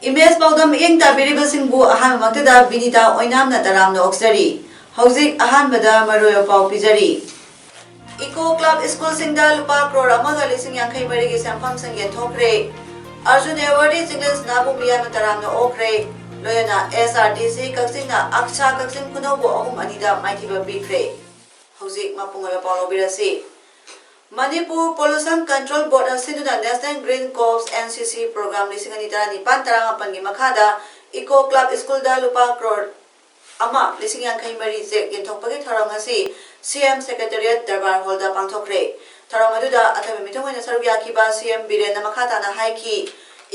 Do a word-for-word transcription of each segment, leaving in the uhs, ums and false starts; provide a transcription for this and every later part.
Image ꯄꯥꯎꯗꯝ ꯃꯤꯠꯌꯦꯡ ꯇꯥꯕꯤꯔꯤꯕꯁꯤꯡꯕꯨ ꯑꯍꯥꯟꯕꯃꯛꯇꯗ ꯕꯤꯅꯤꯇꯥ ꯑꯣꯏꯅꯥꯝꯅ ꯇꯔꯥꯝꯅ ꯑꯣꯛꯆꯔꯤ꯫ ꯍꯧꯖꯤꯛ ꯑꯍꯥꯟꯕꯗ ꯃꯔꯨꯑꯣꯏꯕ ꯄꯥꯎ ꯄꯤꯖꯔꯤ꯫ ꯏꯀꯣ ꯀ꯭ꯂꯕ ꯁ꯭ꯀꯨꯜꯁꯤꯡꯗ ꯂꯨꯄꯥ ꯀ꯭ꯔꯣꯔ ꯑꯃꯒ ꯂꯤꯁꯤꯡ ꯌꯥꯡꯈꯩ ꯃꯔꯤꯒꯤ ꯁꯦꯟꯐꯝꯁꯤꯡ ꯌꯦꯟꯊꯣꯛꯈ꯭ꯔꯦ꯫ ꯑꯔꯖꯨꯟ ꯑꯦꯋꯥꯔꯗꯤ ꯆꯤꯡꯂꯦꯟ ꯁꯅꯥꯕꯨ ꯃꯤꯌꯥꯝꯅ ꯇꯔꯥꯝꯅ ꯑꯣꯛꯈ꯭ꯔꯦ꯫ ꯂꯣꯏꯅꯅ ꯑꯦꯁ ꯑꯥꯔ ꯇꯤ ꯁꯤ ꯀꯛꯆꯤꯡꯅ ꯑꯛꯁꯥ ꯀꯛꯆꯤꯡ ꯈꯨꯅꯧꯕꯨ ꯑꯍꯨꯝ ꯑꯅꯤꯗ ꯃꯥꯏꯊꯤꯕ ꯄꯤꯈ꯭ꯔꯦ꯫ ꯍꯧꯖꯤꯛ ꯃꯄꯨꯡ ꯑꯣꯏꯕ ꯄꯥꯎ ꯂꯧꯕꯤꯔꯁꯤ꯫ ꯃꯅꯤꯄꯨꯔ ꯄꯣꯂꯨꯁꯟ ꯀꯟꯇ꯭ꯔꯣꯜ ꯕꯣꯔꯗꯅ ꯁꯤꯟꯗꯨꯅ ꯅꯦꯁꯅꯦꯜ ꯒ꯭ꯔꯤꯟ ꯀꯣꯔꯞꯁ, ꯑꯦꯟ ꯁꯤ ꯁꯤ, ꯄ꯭ꯔꯣꯒ꯭ꯔꯥꯝ ꯂꯤꯁꯤꯡ ꯑꯅꯤ ꯇꯔꯥꯅꯤꯄꯥꯟ ꯇꯔꯥꯃꯥꯄꯟꯒꯤ ꯃꯈꯥꯗ ꯏꯀꯣ ꯀ꯭ꯂꯕ ꯁ꯭ꯀꯨꯜꯗ ꯂꯨꯄꯥ ꯀ꯭ꯔꯣꯔ ꯑꯃ ꯂꯤꯁꯤꯡ ꯌꯥꯡꯈꯩ ꯃꯔꯤ ꯆꯦꯛ ꯌꯦꯟꯊꯣꯛꯄꯒꯤ ꯊꯧꯔꯝ ꯉꯁꯤ ꯁꯤ ꯑꯦꯝ ꯁꯦꯀ꯭ꯔꯦꯇꯔꯤꯌꯦꯠ ꯗꯔꯕꯥꯔ ꯍꯣꯜꯗ ꯄꯥꯡꯊꯣꯛꯈ꯭ꯔꯦ꯫ ꯊꯧꯔꯝ ꯑꯗꯨꯗ ꯑꯊꯣꯏꯕ ꯃꯤꯊꯨꯡ ꯑꯣꯏꯅ ꯁꯔꯨꯛ ꯌꯥꯈꯤꯕ ꯁꯤ ꯑꯦꯝ ꯕꯤꯔꯦꯟꯅ ꯃꯈꯥ ꯇꯥꯅ ꯍꯥꯏꯈꯤ,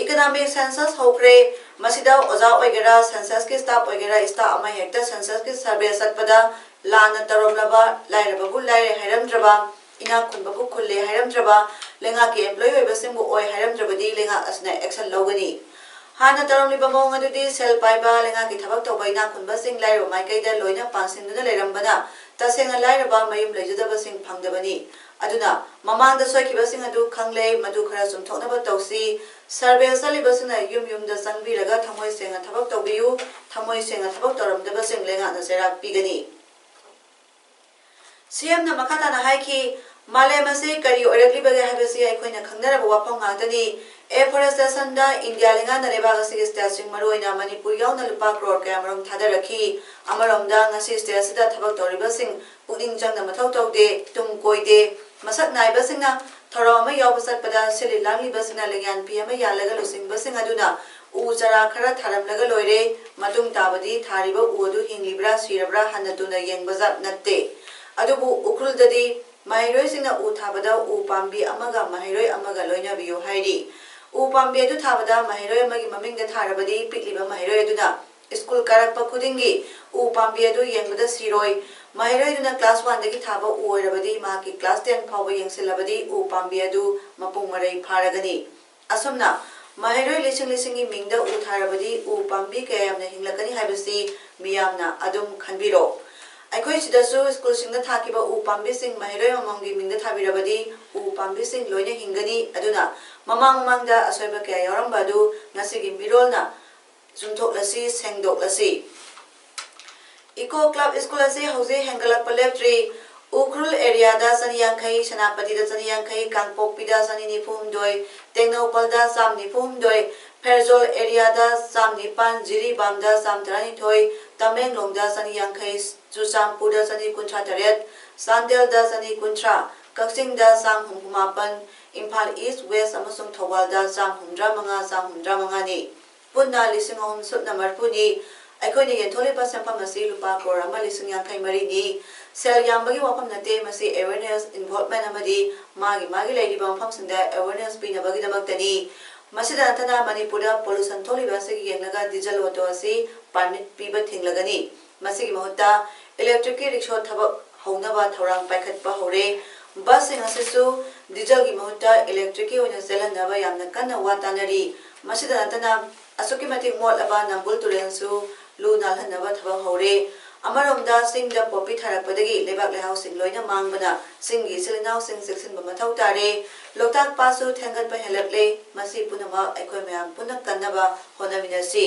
ꯏꯀꯣꯅꯣꯃꯤꯛ ꯁꯦꯟꯁꯁ ꯍꯧꯈ꯭ꯔꯦ꯫ ꯃꯁꯤꯗ ꯑꯣꯖꯥ ꯑꯣꯏꯒꯦꯔꯥ, ꯁꯦꯟꯁꯁꯀꯤ ꯁ꯭ꯇꯥꯐ ꯑꯣꯏꯒꯦꯔꯥ, ꯁ꯭ꯇꯥꯐ ꯑꯃ ꯍꯦꯛꯇ ꯁꯦꯟꯁꯁꯀꯤ ꯁꯔꯚꯦ ꯆꯠꯄꯗ ꯂꯥꯟꯅ ꯇꯧꯔꯝꯂꯕ, ꯂꯥꯏꯔꯕꯕꯨ ꯂꯥꯏꯔꯦ ꯍꯥꯏꯔꯝꯗ꯭ꯔꯕ, ꯏꯅꯥꯛ ꯈꯨꯟꯕꯕꯨ ꯈꯨꯜꯂꯦ ꯍꯥꯏꯔꯝꯗ꯭ꯔꯕ, ꯂꯩꯉꯥꯛꯀꯤ ꯑꯦꯝꯄ꯭ꯂꯣꯌꯤ ꯑꯣꯏꯕꯁꯤꯡꯕꯨ ꯑꯣꯏ ꯍꯥꯏꯔꯝꯗ꯭ꯔꯕꯗꯤ ꯂꯩꯉꯥꯛ ꯑꯁꯤꯅ ꯑꯦꯛꯁꯟ ꯂꯧꯒꯅꯤ꯫ ꯍꯥꯟꯅ ꯇꯧꯔꯝꯂꯤꯕ ꯃꯑꯣꯡ ꯑꯗꯨꯗꯤ ꯁꯦꯜ ꯄꯥꯏꯕ, ꯂꯩꯉꯥꯛꯀꯤ ꯊꯕꯛ ꯇꯧꯕ ꯏꯅꯥꯛ ꯈꯨꯟꯕꯁꯤꯡ ꯂꯥꯏꯔꯕ ꯃꯥꯏꯀꯩꯗ ꯂꯣꯏꯅ ꯄꯥꯟꯁꯤꯟꯗꯨꯅ ꯂꯩꯔꯝꯕꯅ ꯇꯁꯦꯡꯅ ꯂꯥꯏꯔꯕ ꯃꯌꯨꯝ ꯂꯩꯖꯗꯕꯁꯤꯡ ꯐꯪꯗꯕꯅꯤ꯫ ꯑꯗꯨꯅ ꯃꯃꯥꯡꯗ ꯁꯣꯏꯈꯤꯕꯁꯤꯡ ꯑꯗꯨ ꯈꯪꯂꯦ, ꯃꯗꯨ ꯈꯔ ꯆꯨꯝꯊꯣꯛꯅꯕ ꯇꯧꯁꯤ꯫ ꯁꯔꯚꯦ ꯆꯠꯂꯤꯕꯁꯤꯡꯅ ꯌꯨꯝ ꯌꯨꯝꯗ ꯆꯪꯕꯤꯔꯒ ꯊꯃꯣꯏ ꯁꯦꯡꯅ ꯊꯕꯛ ꯇꯧꯕꯤꯌꯨ꯫ ꯊꯃꯣꯏ ꯁꯦꯡꯅ ꯊꯕꯛ ꯇꯧꯔꯝꯗꯕꯁꯤꯡ ꯂꯩꯉꯥꯛꯅ ꯆꯩꯔꯥꯛ ꯄꯤꯒꯅꯤ꯫ ꯁꯤ ꯑꯦꯝꯅ ꯃꯈꯥ ꯇꯥꯅ ꯍꯥꯏꯈꯤ, ꯃꯥꯂꯦꯝ ꯑꯁꯤ ꯀꯔꯤ ꯑꯣꯏꯔꯛꯂꯤꯕꯒꯦ ꯍꯥꯏꯕꯁꯤ ꯑꯩꯈꯣꯏꯅ ꯈꯪꯅꯔꯕ ꯋꯥꯐꯝ ꯉꯥꯛꯇꯅꯤ꯫ ꯑꯦꯐꯣꯔꯦꯁꯇꯦꯁꯟꯗ ꯏꯟꯗꯤꯌꯥ ꯂꯩꯉꯥꯛꯅ ꯂꯩꯕꯥꯛ ꯑꯁꯤꯒꯤ ꯁ꯭ꯇꯦꯠꯁꯤꯡ, ꯃꯔꯨꯑꯣꯏꯅ ꯃꯅꯤꯄꯨꯔ ꯌꯥꯎꯅ, ꯂꯨꯄꯥ ꯀ꯭ꯔꯣꯔ ꯀꯌꯥꯃꯔꯨꯝ ꯊꯥꯗꯔꯛꯈꯤ꯫ ꯑꯃꯔꯣꯝꯗ, ꯉꯁꯤ ꯁ꯭ꯇꯦꯠ ꯑꯁꯤꯗ ꯊꯕꯛ ꯇꯧꯔꯤꯕꯁꯤꯡ ꯄꯨꯛꯅꯤꯡ ꯆꯪꯅ ꯃꯊꯧ ꯇꯧꯗꯦ, ꯇꯨꯡ ꯀꯣꯏꯗꯦ꯫ ꯃꯁꯛ ꯅꯥꯏꯕꯁꯤꯡꯅ ꯊꯧꯔꯝ ꯑꯃ ꯌꯥꯎꯕ ꯆꯠꯄꯗ ꯁꯤꯜꯂꯤ ꯂꯥꯡꯂꯤꯕꯁꯤꯡꯅ ꯂꯦꯡꯌꯥꯟ ꯐꯤ ꯑꯃ ꯌꯥꯜꯂꯒ ꯂꯨꯆꯤꯡꯕꯁꯤꯡ ꯑꯗꯨꯅ ꯎ ꯆꯥꯔꯥ ꯈꯔ ꯊꯥꯔꯝꯂꯒ ꯂꯣꯏꯔꯦ꯫ ꯃꯇꯨꯡ ꯇꯥꯕꯗꯤ ꯊꯥꯔꯤꯕ ꯎ ꯑꯗꯨ ꯍꯤꯡꯂꯤꯕ꯭ꯔꯥ ꯁꯤꯔꯕ꯭ꯔꯥ ꯍꯟꯅ ꯇꯨꯅ ꯌꯦꯡꯕ ꯖꯥꯠ ꯅꯠꯇꯦ꯫ ꯑꯗꯨꯕꯨ ꯎꯈ꯭ꯔꯨꯜꯗꯗꯤ ꯃꯍꯩꯔꯣꯏꯁꯤꯡꯅ ꯎ ꯊꯥꯕꯗ ꯎ ꯄꯥꯝꯕꯤ ꯑꯃꯒ ꯃꯍꯩꯔꯣꯏ ꯑꯃꯒ ꯂꯣꯏꯅꯕꯤꯌꯨ ꯍꯥꯏꯔꯤ꯫ ꯎ ꯄꯥꯝꯕꯤ ꯑꯗꯨ ꯊꯥꯕꯗ ꯃꯍꯩꯔꯣꯏ ꯑꯃꯒꯤ ꯃꯃꯤꯡꯗ ꯊꯥꯔꯕꯗꯤ ꯄꯤꯛꯂꯤꯕ ꯃꯍꯩꯔꯣꯏ ꯑꯗꯨꯅ ꯁ꯭ꯀꯨꯜ ꯀꯥꯔꯛꯄ ꯈꯨꯗꯤꯡꯒꯤ ꯎ ꯄꯥꯝꯕꯤ ꯑꯗꯨ ꯌꯦꯡꯕꯗ ꯁꯤꯔꯣꯏ꯫ ꯃꯍꯩꯔꯣꯏꯗꯨꯅ ꯀ꯭ꯂꯥꯁ ꯋꯥꯟꯗꯒꯤ ꯊꯥꯕ ꯎ ꯑꯣꯏꯔꯕꯗꯤ ꯃꯍꯥꯛꯀꯤ ꯀ꯭ꯂꯥꯁ ꯇꯦꯟ ꯐꯥꯎꯕ ꯌꯦꯡꯁꯤꯜꯂꯕꯗꯤ ꯎ ꯄꯥꯝꯕꯤ ꯑꯗꯨ ꯃꯄꯨꯡ ꯃꯔꯩ ꯐꯥꯔꯒꯅꯤ꯫ ꯑꯁꯨꯝꯅ ꯃꯍꯩꯔꯣꯏ ꯂꯤꯁꯤꯡ ꯂꯤꯁꯤꯡꯒꯤ ꯃꯤꯡꯗ ꯎ ꯊꯥꯔꯕꯗꯤ ꯎ ꯄꯥꯝꯕꯤ ꯀꯌꯥ ꯌꯥꯝꯅ ꯍꯤꯡꯂꯛꯀꯅꯤ ꯍꯥꯏꯕꯁꯤ ꯃꯤꯌꯥꯝꯅ ꯑꯗꯨꯝ ꯈꯟꯕꯤꯔꯣ꯫ ꯑꯩꯈꯣꯏ ꯁꯤꯗꯁꯨ ꯁ꯭ꯀꯨꯜꯁꯤꯡꯗ ꯊꯥꯈꯤꯕ ꯎ ꯄꯥꯝꯕꯤꯁꯤꯡ ꯃꯍꯩꯔꯣꯏ ꯑꯃꯃꯝꯒꯤ ꯃꯤꯡꯗ ꯊꯥꯕꯤꯔꯕꯗꯤ ꯎ ꯄꯥꯝꯕꯤꯁꯤꯡ ꯂꯣꯏꯅ ꯍꯤꯡꯒꯅꯤ꯫ ꯑꯗꯨꯅ ꯃꯃꯥꯡ ꯃꯃꯥꯡꯗ ꯑꯁꯣꯏꯕ ꯀꯌꯥ ꯌꯥꯎꯔꯝꯕ ꯑꯗꯨ ꯉꯁꯤꯒꯤ ꯃꯤꯔꯣꯜꯅ ꯆꯨꯝꯊꯣꯛꯂꯁꯤ, ꯁꯦꯡꯗꯣꯛꯂꯁꯤ꯫ ꯏꯀꯣ ꯀ꯭ꯂꯕ ꯁ꯭ꯀꯨꯜ ꯑꯁꯤ ꯍꯧꯖꯤꯛ ꯍꯦꯟꯒꯠꯂꯛꯄ ꯂꯦꯞꯇ꯭ꯔꯤ꯫ ꯎꯈ꯭ꯔꯨꯜ ꯑꯦꯔꯤꯌꯥꯗ ꯆꯅꯤ ꯌꯥꯡꯈꯩ, ꯁꯦꯅꯥꯄꯇꯤꯗ ꯆꯅꯤ ꯌꯥꯡꯈꯩ, ꯀꯥꯡꯄꯣꯛꯄꯤꯗ ꯆꯅꯤ ꯅꯤꯐꯨ ꯍꯨꯝꯗꯣꯏ, ꯇꯦꯡꯅꯧꯄꯜꯗ ꯆꯥꯝ ꯅꯤꯐꯨ ꯍꯨꯝꯗꯣꯏ, ꯐꯦꯔꯖꯣꯜ ꯑꯦꯔꯤꯌꯥꯗ ꯆꯥꯝ ꯅꯤꯄꯥꯟ, ꯖꯤꯔꯤꯕꯥꯝꯗ ꯆꯥꯝ ꯇꯔꯥꯅꯤꯊꯣꯏ, ꯇꯃꯦꯡꯂꯣꯡꯗ ꯆꯅꯤ ꯌꯥꯡꯈꯩ, ꯆꯨꯔꯆꯥꯟꯄꯨꯔꯗ ꯆꯅꯤ ꯀꯨꯟꯊ꯭ꯔꯥ ꯇꯔꯦꯠ, ꯆꯥꯟꯗꯦꯜꯗ ꯆꯅꯤ ꯀꯨꯟꯊ꯭ꯔꯥ, ꯀꯛꯆꯤꯡꯗ ꯆꯥꯝ ꯍꯨꯝꯐꯨ ꯃꯥꯄꯟ, ꯏꯝꯐꯥꯜ ꯏꯁ, ꯋꯦꯁ ꯑꯃꯁꯨꯡ ꯊꯧꯕꯥꯜꯗ ꯆꯥꯝ ꯍꯨꯝꯗ꯭ꯔꯥ ꯃꯉꯥ, ꯆꯥꯝ ꯍꯨꯝꯗ꯭ꯔꯥ ꯃꯉꯥꯅꯤ꯫ ꯄꯨꯟꯅ ꯂꯤꯁꯤꯡ ꯑꯍꯨꯝ ꯁꯨꯞꯅ ꯃꯔꯤꯐꯨꯅꯤ꯫ ꯑꯩꯈꯣꯏꯅ ꯌꯦꯟꯊꯣꯛꯂꯤꯕ ꯁꯦꯟꯐꯝ ꯑꯁꯤ ꯂꯨꯄꯥ ꯀ꯭ꯔꯣꯔ ꯑꯃ ꯂꯤꯁꯤꯡ ꯌꯥꯡꯈꯩ ꯃꯔꯤꯅꯤ꯫ ꯁꯦꯜ ꯌꯥꯝꯕꯒꯤ ꯋꯥꯐꯝ ꯅꯠꯇꯦ, ꯃꯁꯤ awareness, involvement ꯑꯃꯗꯤ ꯃꯥꯒꯤ ꯃꯥꯒꯤ ꯂꯩꯔꯤꯕ ꯃꯐꯝꯁꯤꯡꯗ awareness ꯄꯤꯅꯕꯒꯤꯗꯃꯛꯇꯅꯤ꯫ ꯃꯁꯤꯗ ꯅꯠꯇꯅ ꯃꯅꯤꯄꯨꯔꯗ pollution ꯊꯣꯛꯂꯤꯕ ꯑꯁꯤꯒꯤ ꯌꯦꯡꯂꯒ diesel auto ꯑꯁꯤ permit ꯄꯤꯕ ꯊꯤꯡꯂꯒꯅꯤ꯫ ꯃꯁꯤꯒꯤ ꯃꯍꯨꯠꯇ electricꯀꯤ ꯔꯤꯛꯁꯣ ꯊꯕꯛ ꯍꯧꯅꯕ ꯊꯧꯔꯥꯡ ꯄꯥꯏꯈꯠꯄ ꯍꯧꯔꯦ꯫ ꯕꯁꯁꯤꯡ ꯑꯁꯤꯁꯨ dieselꯒꯤ ꯃꯍꯨꯠꯇ electricꯀꯤ ꯑꯣꯏꯅ ꯆꯦꯜꯍꯟꯅꯕ ꯌꯥꯝꯅ ꯀꯟꯅ ꯋꯥ ꯇꯥꯅꯔꯤ꯫ ꯃꯁꯤꯗ ꯅꯠꯇꯅ ꯑꯁꯨꯛꯀꯤ ꯃꯇꯤꯛ ꯃꯣꯠꯂꯕ ꯅꯝꯕꯨꯜ ꯇꯨꯔꯦꯜꯁꯨ ꯂꯨ ꯅꯥꯜꯍꯟꯅꯕ ꯊꯕꯛ ꯍꯧꯔꯦ꯫ ꯑꯃꯔꯣꯝꯗ ꯆꯤꯡꯗ ꯄꯣꯄꯤ ꯊꯥꯔꯛꯄꯗꯒꯤ ꯂꯩꯕꯥꯛ ꯂꯩꯍꯥꯎꯁꯤꯡ ꯂꯣꯏꯅ ꯃꯥꯡꯕꯅ ꯆꯤꯡꯒꯤ ꯏꯆꯤꯜ ꯏꯅꯥꯎꯁꯤꯡ ꯆꯦꯛꯁꯤꯟꯕ ꯃꯊꯧ ꯇꯥꯔꯦ꯫ ꯂꯣꯛꯇꯥꯛ ꯄꯥꯠꯁꯨ ꯊꯦꯟꯒꯠꯄ ꯍꯦꯜꯂꯛꯂꯦ꯫ ꯃꯁꯤ ꯄꯨꯝꯅꯃꯛ ꯑꯩꯈꯣꯏ ꯃꯌꯥꯝ ꯄꯨꯟꯅ ꯀꯟꯅꯕ ꯍꯣꯠꯅꯃꯤꯟꯅꯁꯤ꯫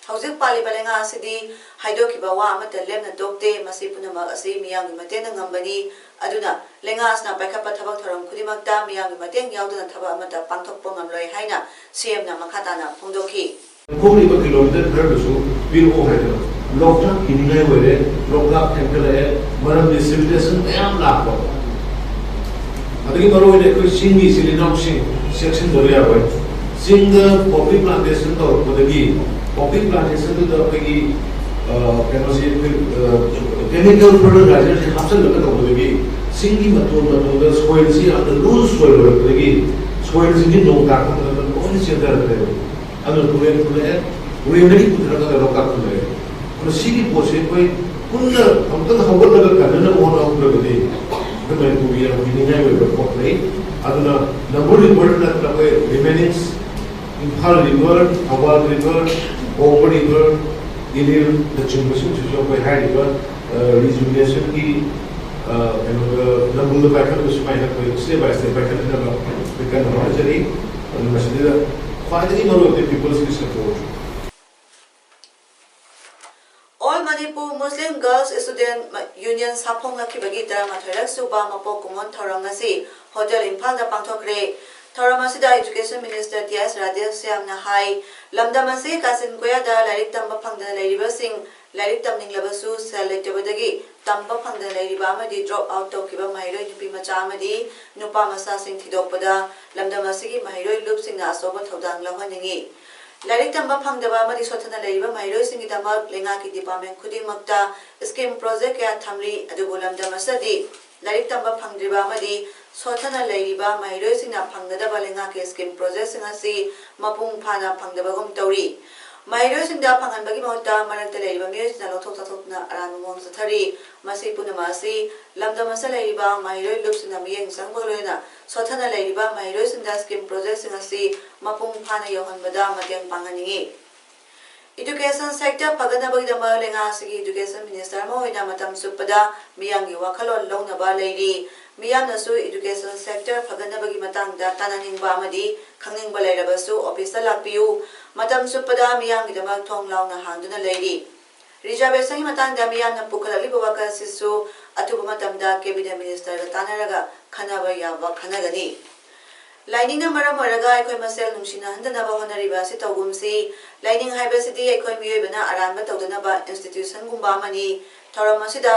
ꯍꯧꯖꯤꯛ ꯄꯥꯜꯂꯤꯕ ꯂꯩꯉꯥꯛ ꯑꯁꯤꯗꯤ ꯍꯥꯏꯗꯣꯛꯈꯤꯕ ꯋꯥ ꯑꯃꯠꯇ ꯂꯦꯝꯅ ꯇꯣꯛꯇꯦ꯫ ꯃꯁꯤ ꯄꯨꯝꯅꯃꯛ ꯑꯁꯤ ꯃꯤꯌꯥꯝꯒꯤ ꯃꯇꯦꯡꯅ ꯉꯝꯕꯅꯤ꯫ ꯑꯗꯨꯅ ꯂꯩꯉꯥꯛ ꯑꯁꯤꯅ ꯄꯥꯏꯈꯠꯄ ꯊꯕꯛ ꯊꯧꯔꯝ ꯈꯨꯗꯤꯡꯃꯛꯇ ꯃꯤꯌꯥꯝꯒꯤ ꯃꯇꯦꯡ ꯌꯥꯎꯗꯅ ꯊꯕꯛ ꯑꯃꯠꯇ ꯄꯥꯡꯊꯣꯛꯄ ꯉꯝꯂꯣꯏ ꯍꯥꯏꯅ ꯁꯤꯑꯦꯝꯅ ꯃꯈꯥ ꯇꯥꯅ ꯐꯣꯡꯗꯣꯛꯈꯤ꯫ ꯊꯣꯛꯂꯤꯕ ꯀꯤꯂꯣꯃꯤꯇꯔ ꯈꯔꯗꯨꯁꯨ ꯄꯤꯔꯛꯑꯣ ꯍꯥꯏꯗꯅ ꯂꯣꯛꯇꯥꯛ ꯀꯤꯅꯤꯡꯉꯥꯏ ꯑꯣꯏꯔꯦ, ꯂꯣꯛꯇꯥꯛ ꯊꯦꯡꯒꯠꯂꯛꯑꯦ, ꯃꯔꯝꯗꯤ civilization ꯃꯌꯥꯝ ꯂꯥꯛꯄ꯫ ꯑꯗꯒꯤ ꯃꯔꯨꯑꯣꯏꯅ ꯑꯩꯈꯣꯏ ꯆꯤꯡꯒꯤ ꯏꯆꯤꯜ ꯏꯅꯥꯎꯁꯤꯡ ꯆꯦꯛꯁꯤꯟꯗꯕ ꯌꯥꯔꯣꯏ꯫ ꯆꯤꯡꯗ poppy plantation ꯇꯧꯔꯛꯄꯗꯒꯤ, poppy plantationꯗꯨꯗ ꯑꯩꯈꯣꯏꯒꯤ, ꯑ, ꯀꯩꯅꯣꯁꯤ, ꯑꯩꯈꯣꯏ, ꯑ, chemical fertilizerꯁꯤ ꯍꯥꯞꯆꯤꯜꯂꯒ ꯇꯧꯕꯗꯒꯤ ꯆꯤꯡꯒꯤ ꯃꯇꯣꯟ ꯃꯇꯣꯟꯗ soilꯁꯤ ꯌꯥꯝꯅ loose soil ꯑꯣꯏꯔꯛꯄꯗꯒꯤ soilꯁꯤꯡꯁꯤ ꯅꯣꯡ ꯇꯥꯔꯛꯄ ꯃꯇꯝꯗ ꯂꯣꯏꯅ ꯆꯦꯟꯊꯔꯛꯈ꯭ꯔꯦꯕ꯫ ꯑꯗꯨꯅ ꯇꯨꯔꯦꯟ ꯐꯨꯜꯂꯛꯑꯦ, ꯇꯨꯔꯦꯟꯗꯒꯤ ꯄꯨꯊꯔꯛꯂꯒ ꯂꯣꯛꯇꯥꯛꯇ ꯂꯩꯔꯦ꯫ ꯑꯗꯣ ꯁꯤꯒꯤ ꯄꯣꯠꯁꯦ ꯑꯩꯈꯣꯏ ꯄꯨꯟꯅ ꯑꯃꯨꯛꯇꯪ ꯍꯧꯒꯠꯂꯒ ꯀꯟꯅꯅꯕ ꯍꯣꯠꯅꯍꯧꯗ꯭ꯔꯒꯗꯤ ꯑꯩꯈꯣꯏ ꯃꯅꯤꯄꯨꯔꯒꯤ ꯌꯥꯝ ꯀꯤꯅꯤꯡꯉꯥꯏ ꯑꯣꯏꯕ ꯄꯣꯠ ꯂꯩ꯫ ꯑꯗꯨꯅ ꯅꯝꯕꯨꯜ ꯔꯤꯚꯔ ꯅꯠꯇꯅ ꯑꯩꯈꯣꯏ remainings Imphal river, Thoubal river, Pongba river, ꯏꯂꯤꯜꯅꯆꯤꯡꯕꯁꯤꯡꯁꯤꯁꯨ ꯑꯩꯈꯣꯏ ꯍꯥꯏꯔꯤꯕ ꯔꯤꯖꯨꯅꯦꯁꯟꯒꯤ ꯀꯩꯅꯣꯗ ꯅꯝꯕꯨꯜꯗ ꯄꯥꯏꯈꯠꯂꯒ ꯁꯨꯃꯥꯏꯅ ꯑꯩꯈꯣꯏ ꯁ꯭ꯇꯦꯞ ꯕꯥꯏ ꯁ꯭ꯇꯦꯞ ꯄꯥꯏꯈꯠꯅꯕ ꯑꯩꯈꯣꯏ ꯀꯟꯅ ꯍꯣꯠꯅꯖꯔꯤ꯫ ꯑꯗꯨ ꯃꯁꯤꯗ ꯈ꯭ꯋꯥꯏꯗꯒꯤ ꯃꯔꯨꯑꯣꯏꯕ ꯄꯤꯄꯜꯁꯀꯤ support. All Manipur Muslim Girls Student Union ꯁꯥꯐꯣꯡꯅꯈꯤꯕꯒꯤ ꯇꯔꯥꯃꯥꯊꯣꯏꯔꯛ ꯁꯨꯕ ꯃꯄꯣꯛ ꯀꯨꯝꯑꯣꯟ ꯊꯧꯔꯝ ꯉꯁꯤ ꯍꯣꯇꯦꯜ ꯏꯝꯐꯥꯜꯗ ꯄꯥꯡꯊꯣꯛꯈ꯭ꯔꯦ꯫ ꯊꯧꯔꯝ ꯑꯁꯤꯗ Education Minister ꯇꯤ ꯑꯦꯁ ꯔꯥꯙꯦꯁ꯭ꯌꯥꯝꯅ ꯍꯥꯏ, ꯂꯝꯗꯝ ꯑꯁꯤ ꯀꯥꯆꯤꯟ ꯀꯣꯌꯥꯗ ꯂꯥꯏꯔꯤꯛ ꯇꯝꯕ ꯐꯪꯗꯅ ꯂꯩꯔꯤꯕꯁꯤꯡ ꯂꯥꯏꯔꯤꯛ ꯇꯝꯅꯤꯡꯂꯕꯁꯨ ꯁꯦꯜ ꯂꯩꯇꯕꯗꯒꯤ ꯇꯝꯕ ꯐꯪꯗꯅ ꯂꯩꯔꯤꯕ ꯑꯃꯗꯤ drop out ꯇꯧꯈꯤꯕ ꯃꯍꯩꯔꯣꯏ ꯅꯨꯄꯤ ꯃꯆꯥ ꯑꯃꯗꯤ ꯅꯨꯄꯥ ꯃꯆꯥꯁꯤꯡ ꯊꯤꯗꯣꯛꯄꯗ ꯂꯝꯗꯝ ꯑꯁꯤꯒꯤ ꯃꯍꯩꯔꯣꯏ ꯂꯨꯞꯁꯤꯡꯅ ꯑꯆꯧꯕ ꯊꯧꯗꯥꯡ ꯂꯧꯍꯟꯅꯤꯡꯏ꯫ ꯂꯥꯏꯔꯤꯛ ꯇꯝꯕ ꯐꯪꯗꯕ ꯑꯃꯗꯤ ꯁꯣꯠꯊꯅ ꯂꯩꯔꯤꯕ ꯃꯍꯩꯔꯣꯏꯁꯤꯡꯒꯤꯗꯃꯛ ꯂꯩꯉꯥꯛꯀꯤ department ꯈꯨꯗꯤꯡꯃꯛꯇ scheme project ꯀꯌꯥ ꯊꯝꯂꯤ, ꯑꯗꯨꯕꯨ ꯂꯝꯗꯝ ꯑꯁꯤꯗꯗꯤ ꯂꯥꯏꯔꯤꯛ ꯇꯝꯕ ꯐꯪꯗ꯭ꯔꯤꯕ ꯑꯃꯗꯤ ꯁꯣꯠꯊꯅ ꯂꯩꯔꯤꯕ ꯃꯍꯩꯔꯣꯏꯁꯤꯡꯅ ꯐꯪꯒꯗꯕ ꯂꯩꯉꯥꯛꯀꯤ scheme projectꯁꯤꯡ ꯑꯁꯤ ꯃꯄꯨꯡ ꯐꯥꯅ ꯐꯪꯗꯕꯒꯨꯝ ꯇꯧꯔꯤ꯫ ꯃꯍꯩꯔꯣꯏꯁꯤꯡꯗ ꯐꯪꯍꯟꯕꯒꯤ ꯃꯍꯨꯠꯇ ꯃꯔꯛꯇ ꯂꯩꯔꯤꯕ ꯃꯤꯑꯣꯏꯁꯤꯡꯅ ꯂꯧꯊꯣꯛ ꯆꯥꯊꯣꯛꯇꯨꯅ ꯑꯔꯥꯟꯕ ꯃꯑꯣꯡ ꯆꯠꯊꯔꯤ꯫ ꯃꯁꯤ ꯄꯨꯝꯅꯃꯛ ꯑꯁꯤ ꯂꯝꯗꯝ ꯑꯁꯤꯗ ꯂꯩꯔꯤꯕ ꯃꯍꯩꯔꯣꯏ ꯂꯨꯞꯁꯤꯡꯅ ꯃꯤꯠꯌꯦꯡ ꯆꯪꯕꯒ ꯂꯣꯏꯅꯅ ꯁꯣꯠꯊꯅ ꯂꯩꯔꯤꯕ ꯃꯍꯩꯔꯣꯏꯁꯤꯡꯗ scheme projectꯁꯤꯡ ꯑꯁꯤ ꯃꯄꯨꯡ ꯐꯥꯅ ꯌꯧꯍꯟꯕꯗ ꯃꯇꯦꯡ ꯄꯥꯡꯍꯟꯅꯤꯡꯏ꯫ Education sector ꯐꯒꯠꯅꯕꯒꯤꯗꯃꯛ ꯂꯩꯉꯥꯛ ꯑꯁꯤꯒꯤ Education Minister ꯑꯃ ꯑꯣꯏꯅ ꯃꯇꯝ ꯆꯨꯞꯄꯗ ꯃꯤꯌꯥꯝꯒꯤ ꯋꯥꯈꯜꯂꯣꯟ ꯂꯧꯅꯕ ꯂꯩꯔꯤ꯫ ꯃꯤꯌꯥꯝꯅꯁꯨ Education sector ꯐꯒꯠꯅꯕꯒꯤ ꯃꯇꯥꯡꯗ ꯇꯥꯟꯅꯅꯤꯡꯕ ꯑꯃꯗꯤ ꯈꯪꯅꯤꯡꯕ ꯂꯩꯔꯕꯁꯨ officeꯇ ꯂꯥꯛꯄꯤꯌꯨ꯫ ꯃꯇꯝ ꯆꯨꯞꯄꯗ ꯃꯤꯌꯥꯝꯒꯤꯗꯃꯛ ꯊꯣꯡ ꯂꯥꯎꯅ ꯍꯥꯡꯗꯨꯅ ꯂꯩꯔꯤ꯫ Reservationꯒꯤ ꯃꯇꯥꯡꯗ ꯃꯤꯌꯥꯝꯅ ꯄꯨꯈꯠꯂꯛꯂꯤꯕ ꯋꯥꯈꯜ ꯑꯁꯤꯁꯨ ꯑꯊꯨꯕ ꯃꯇꯝꯗ Cabinet Ministerꯒ ꯇꯥꯟꯅꯔꯒ ꯈꯟꯅꯕ ꯌꯥꯕ ꯈꯟꯅꯒꯅꯤ꯫ ꯂꯥꯏꯅꯤꯡꯅ ꯃꯔꯝ ꯑꯣꯏꯔꯒ ꯑꯩꯈꯣꯏ ꯃꯁꯦꯜ ꯅꯨꯡꯁꯤꯅꯍꯟꯗꯅꯕ ꯍꯣꯠꯅꯔꯤꯕ ꯑꯁꯤ ꯇꯧꯒꯨꯝꯁꯤ꯫ ꯂꯥꯏꯅꯤꯡ ꯍꯥꯏꯕꯁꯤꯗꯤ ꯑꯩꯈꯣꯏ ꯃꯤꯑꯣꯏꯕꯅ ꯑꯔꯥꯟꯕ ꯇꯧꯗꯅꯕ institutionꯒꯨꯝꯕ ꯑꯃꯅꯤ꯫ ꯊꯧꯔꯝ ꯑꯁꯤꯗ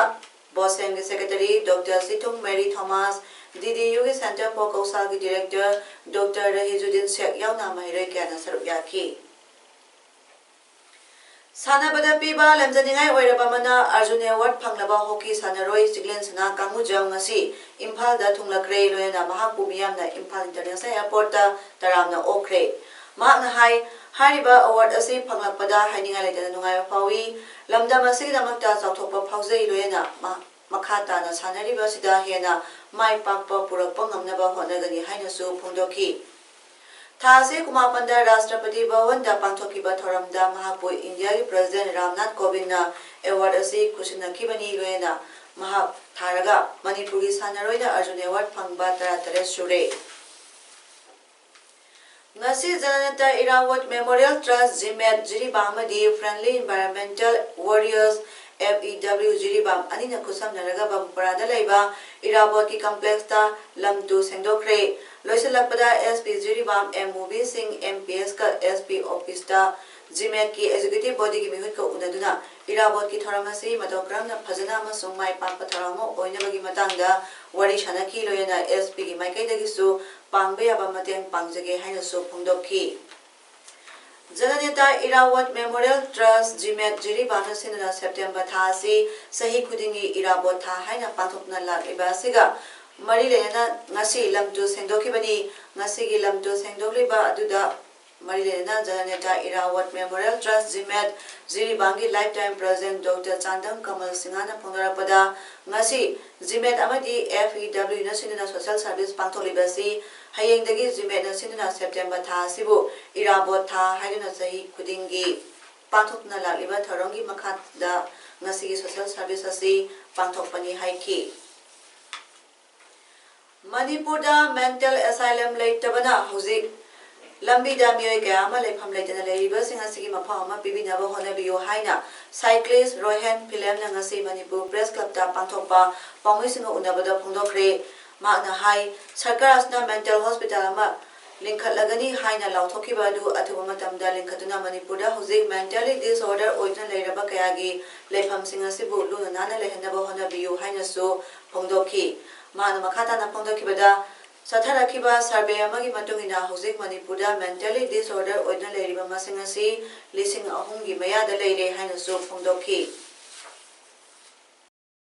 BOSEMꯒꯤ Secretary Doctor Chithung Mary Thomas, DDUꯒꯤ Center for ꯀꯧꯁꯥꯜꯒꯤ Director Doctor ꯔꯍꯤꯖꯨꯗꯤꯟ ꯁꯦꯈ ꯌꯥꯎꯅ ꯃꯍꯩꯔꯣꯏ ꯀꯌꯥꯅ ꯁꯔꯨꯛ ꯌꯥꯈꯤ꯫ ꯁꯥꯟꯅꯕꯗ ꯄꯤꯕ ꯂꯝꯖꯅꯤꯡꯉꯥꯏ ꯑꯣꯏꯔꯕ ꯑꯃꯅ Arjuna Award ꯐꯪꯂꯕ hockey ꯁꯥꯟꯅꯔꯣꯏ ꯆꯤꯡꯂꯦꯟꯁꯅꯥ ꯀꯥꯡꯉꯨꯖꯝ ꯉꯁꯤ ꯏꯝꯐꯥꯜꯗ ꯊꯨꯡꯂꯈ꯭ꯔꯦ꯫ ꯂꯣꯏꯅꯅ ꯃꯍꯥꯛꯄꯨ ꯃꯤꯌꯥꯝꯅ ꯏꯝꯐꯥꯜ International Airportꯇ ꯇꯔꯥꯝꯅ ꯑꯣꯛꯈ꯭ꯔꯦ꯫ ꯃꯍꯥꯛꯅ ꯍꯥꯏ, ꯍꯥꯏꯔꯤꯕ award ꯑꯁꯤ ꯐꯪꯂꯛꯄꯗ ꯍꯥꯏꯅꯤꯡꯉꯥꯏ ꯂꯩꯇꯅ ꯅꯨꯡꯉꯥꯏꯕ ꯐꯥꯎꯏ꯫ ꯂꯝꯗꯝ ꯑꯁꯤꯒꯤꯗꯃꯛꯇ ꯆꯥꯎꯊꯣꯛꯄ ꯐꯥꯎꯖꯩ, ꯂꯣꯏꯅꯅ ꯃ-, ꯃꯈꯥ ꯇꯥꯅ ꯁꯥꯟꯅꯔꯤꯕ ꯑꯁꯤꯗ ꯍꯦꯟꯅ ꯃꯥꯏ ꯄꯥꯛꯄ ꯄꯨꯔꯛꯄ ꯉꯝꯅꯕ ꯍꯣꯠꯅꯒꯅꯤ ꯍꯥꯏꯅꯁꯨ ꯐꯣꯡꯗꯣꯛꯈꯤ꯫ ꯊꯥ ꯑꯁꯤ ꯀꯨꯟꯃꯥꯄꯟꯗ ꯔꯥꯁꯇ꯭ꯔꯄꯇꯤ ꯚꯋꯟꯗ ꯄꯥꯡꯊꯣꯛꯈꯤꯕ ꯊꯧꯔꯝꯗ ꯃꯍꯥꯛꯄꯨ ꯏꯟꯗꯤꯌꯥꯒꯤ President ꯔꯥꯝꯅꯥꯊ ꯀꯣꯕꯤꯟꯗꯅ award ꯑꯁꯤ ꯈꯨꯠꯁꯤꯟꯅꯈꯤꯕꯅꯤ, ꯂꯣꯏꯅꯅ ꯃꯍꯥꯛ ꯊꯥꯔꯒ ꯃꯅꯤꯄꯨꯔꯒꯤ ꯁꯥꯟꯅꯔꯣꯏꯅ ꯑꯔꯖꯨꯟ award ꯐꯪꯕ ꯇꯔꯥꯇꯔꯦꯠ ꯁꯨꯔꯦ꯫ ꯉꯁꯤ ꯖꯅꯅꯦꯇꯥ ꯏꯔꯥꯕꯣꯠ Memorial Trust, ꯖꯤꯃꯦꯠ, ꯖꯤꯔꯤꯕꯥꯝ ꯑꯃꯗꯤ Friendly Environmental Warriors, F E W, Jiribam ꯑꯅꯤꯅ ꯈꯨꯠꯁꯝꯅꯔꯒ ꯕꯝꯄꯨꯔꯥꯗ ꯂꯩꯕ ꯏꯔꯥꯕꯣꯠꯀꯤ complexꯇ ꯂꯝ ꯇꯨ ꯁꯦꯡꯗꯣꯛꯈ꯭ꯔꯦ꯫ ꯂꯣꯏꯁꯤꯜꯂꯛꯄꯗ S P ꯖꯤꯔꯤꯕꯥꯝ, M ꯃꯨꯕꯤ ꯁꯤꯡ, M P S ꯀ S P officeꯇ ꯖꯤꯃꯦꯠꯀꯤ executive bodyꯒꯤ ꯃꯤꯍꯨꯠꯀ ꯎꯅꯗꯨꯅ ꯏꯔꯥꯕꯣꯠꯀꯤ ꯊꯧꯔꯝ ꯑꯁꯤ ꯃꯇꯧ ꯀꯔꯝꯅ ꯐꯖꯅ ꯑꯃꯁꯨꯡ ꯃꯥꯏ ꯄꯥꯛꯄ ꯊꯧꯔꯝ ꯑꯃ ꯑꯣꯏꯅꯕꯒꯤ ꯃꯇꯥꯡꯗ ꯋꯥꯔꯤ ꯁꯥꯅꯈꯤ꯫ ꯂꯣꯏꯅꯅ S Pꯒꯤ ꯃꯥꯏꯀꯩꯗꯒꯤꯁꯨ ꯄꯥꯡꯕ ꯌꯥꯕ ꯃꯇꯦꯡ ꯄꯥꯡꯖꯒꯦ ꯍꯥꯏꯅꯁꯨ ꯐꯣꯡꯗꯣꯛꯈꯤ꯫ ꯖꯅꯅꯦꯇꯥ ꯏꯔꯥꯕꯣꯠ Memorial Trust, ꯖꯤꯃꯦꯠ, ꯖꯤꯔꯤꯕꯥꯝꯅ ꯁꯤꯟꯗꯨꯅ September ꯊꯥ ꯑꯁꯤ ꯆꯍꯤ ꯈꯨꯗꯤꯡꯒꯤ ꯏꯔꯥꯕꯣꯠ ꯊꯥ ꯍꯥꯏꯅ ꯄꯥꯡꯊꯣꯛꯇꯨꯅ ꯂꯥꯛꯂꯤꯕ ꯑꯁꯤꯒ ꯃꯔꯤ ꯂꯩꯅꯅ ꯉꯁꯤ ꯂꯝ ꯇꯨ ꯁꯦꯡꯗꯣꯛꯈꯤꯕꯅꯤ꯫ ꯉꯁꯤꯒꯤ ꯂꯝ ꯇꯨ ꯁꯦꯡꯗꯣꯛꯂꯤꯕ ꯑꯗꯨꯗ ꯃꯔꯤ ꯂꯩꯅꯅ ꯖꯅꯅꯦꯇꯥ ꯏꯔꯥꯕꯣꯠ Memorial Trust, ꯖꯤꯃꯦꯠ, ꯖꯤꯔꯤꯕꯥꯝꯒꯤ lifetime president Doctor Chandam ꯀꯃꯜ ꯁꯤꯡꯍꯅ ꯐꯣꯡꯗꯣꯔꯛꯄꯗ, ꯉꯁꯤ ꯖꯤꯃꯦꯠ ꯑꯃꯗꯤ F E W ꯅ ꯁꯤꯟꯗꯨꯅ social service ꯄꯥꯡꯊꯣꯛꯂꯤꯕ ꯑꯁꯤ ꯍꯌꯦꯡꯗꯒꯤ ꯖꯤꯃꯦꯠꯅ ꯁꯤꯟꯗꯨꯅ September ꯊꯥ ꯑꯁꯤꯕꯨ ꯏꯔꯥꯕꯣꯠ ꯊꯥ ꯍꯥꯏꯗꯨꯅ ꯆꯍꯤ ꯈꯨꯗꯤꯡꯒꯤ ꯄꯥꯡꯊꯣꯛꯇꯨꯅ ꯂꯥꯛꯂꯤꯕ ꯊꯧꯔꯝꯒꯤ ꯃꯈꯥꯗ ꯉꯁꯤꯒꯤ social service ꯑꯁꯤ ꯄꯥꯡꯊꯣꯛꯄꯅꯤ ꯍꯥꯏꯈꯤ꯫ ꯃꯅꯤꯄꯨꯔꯗ mental asylum ꯂꯩꯇꯕꯅ ꯍꯧꯖꯤꯛ ꯂꯝꯕꯤꯗ ꯃꯤꯑꯣꯏ ꯀꯌꯥ ꯑꯃ ꯂꯩꯐꯝ ꯂꯩꯇꯅ ꯂꯩꯔꯤꯕꯁꯤꯡ ꯑꯁꯤꯒꯤ ꯃꯐꯝ ꯑꯃ ꯄꯤꯕꯤꯅꯕ ꯍꯣꯠꯅꯕꯤꯌꯨ ꯍꯥꯏꯅ cyclist ꯔꯣꯍꯦꯟ ꯐꯤꯂꯦꯝꯅ ꯉꯁꯤ ꯃꯅꯤꯄꯨꯔ Press Clubꯇ ꯄꯥꯡꯊꯣꯛꯄ ꯄꯥꯎꯃꯤꯁꯤꯡꯒ ꯎꯅꯕꯗ ꯐꯣꯡꯗꯣꯛꯈ꯭ꯔꯦ꯫ ꯃꯍꯥꯛꯅ ꯍꯥꯏ, ꯁꯔꯀꯥꯔ ꯑꯁꯤꯅ mental hospital ꯑꯃ ꯂꯤꯡꯈꯠꯂꯒꯅꯤ ꯍꯥꯏꯅ ꯂꯥꯎꯊꯣꯛꯈꯤꯕ ꯑꯗꯨ ꯑꯊꯨꯕ ꯃꯇꯝꯗ ꯂꯤꯡꯈꯠꯇꯨꯅ ꯃꯅꯤꯄꯨꯔꯗ ꯍꯧꯖꯤꯛ mentally disorder ꯑꯣꯏꯗꯨꯅ ꯂꯩꯔꯕ ꯀꯌꯥꯒꯤ ꯂꯩꯐꯝꯁꯤꯡ ꯑꯁꯤꯕꯨ ꯂꯨꯅ ꯅꯥꯟꯅ ꯂꯩꯍꯟꯅꯕ ꯍꯣꯠꯅꯕꯤꯌꯨ ꯍꯥꯏꯅꯁꯨ ꯐꯣꯡꯗꯣꯛꯈꯤ꯫ ꯃꯍꯥꯛꯅ ꯃꯈꯥ ꯇꯥꯅ ꯐꯣꯡꯗꯣꯛꯈꯤꯕꯗ, ꯆꯠꯊꯔꯛꯈꯤꯕ survey ꯑꯃꯒꯤ ꯃꯇꯨꯡ ꯏꯟꯅ ꯍꯧꯖꯤꯛ ꯃꯅꯤꯄꯨꯔꯗ mentally disorder ꯑꯣꯏꯗꯨꯅ ꯂꯩꯔꯤꯕ ꯃꯁꯤꯡ ꯑꯁꯤ ꯂꯤꯁꯤꯡ ꯑꯍꯨꯝꯒꯤ ꯃꯌꯥꯗ ꯂꯩꯔꯦ ꯍꯥꯏꯅꯁꯨ ꯐꯣꯡꯗꯣꯛꯈꯤ꯫